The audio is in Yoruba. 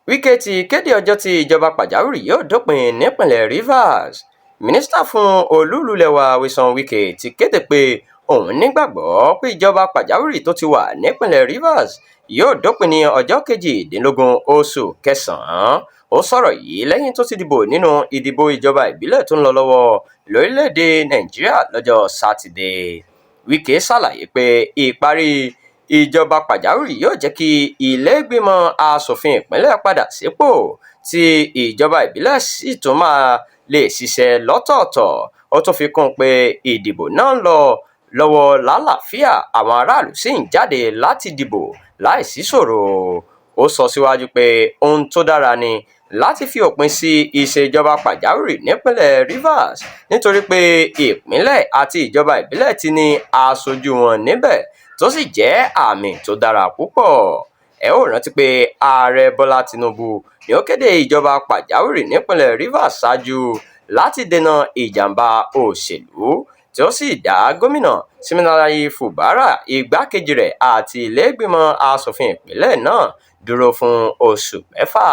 Wike ti kéde ọjọ́ tí ìjọba pàjáwìrì yóò dópin nípìnlẹ̀ Rivers. Mínísítà fún olú-ìlú ilẹ̀ wa Nyesom Wike ti kéde pé òun nígbàgbọ́ pé ìjọba pàjáwìrì tó ti wà nípìnlẹ̀ Rivers yóò dópin ní ọjọ́ 18 oṣù kẹsàn-án. Ó sọ̀rọ̀ yìí lẹ́yìn tó ti dìbò nínú ìdìbò ìjọba ìbílẹ̀ tó ń lọ lọ́wọ́ lórílẹ̀-èdè Nàìjíríà lọ́jọ́ Sátidé. Wike ṣàlàyé pé ìparí ìjọba pàjáwìrì yóò jẹ́ kí ilé-ìgbìmọ̀ aṣòfin ìpínlẹ̀ padà sípò, tí ìjọba ìbílẹ̀ sì tún máa lè ṣiṣẹ́ lọ́tọ̀ọ̀tọ̀. Ó tún fi kún un pé ìdìbò náà ń lọ lọ́wọ́ lálàáfíà, àwọn aráàlú sì ń jáde láti dìbò láì síṣòro. Ó sọ síwájú pé ohun tó dára ni láti fi òpin sí ìṣèjọba pàjáwìrì nípìnlẹ̀ Rivers nítorí pé ìpínlẹ̀ àti ìjọba ìbílẹ̀ ti ní aṣojú wọn níbẹ̀, tó sì jẹ́ àmì tó dára púpọ̀. Ẹ ó rántí pé Ààrẹ Bọ́lá Tinubu ni ó kéde ìjọba pàjáwìrì nípìnlẹ̀ Rivers ṣáájú láti dènà ìjàm̀bá òṣèlú, tí ó sì dá Gómìnà Siminalayi Fubara, igbákejì rẹ̀ àti ilé-ìgbìmọ̀ aṣòfin ìpínlẹ̀ náà dúró fún oṣù mẹ́fà.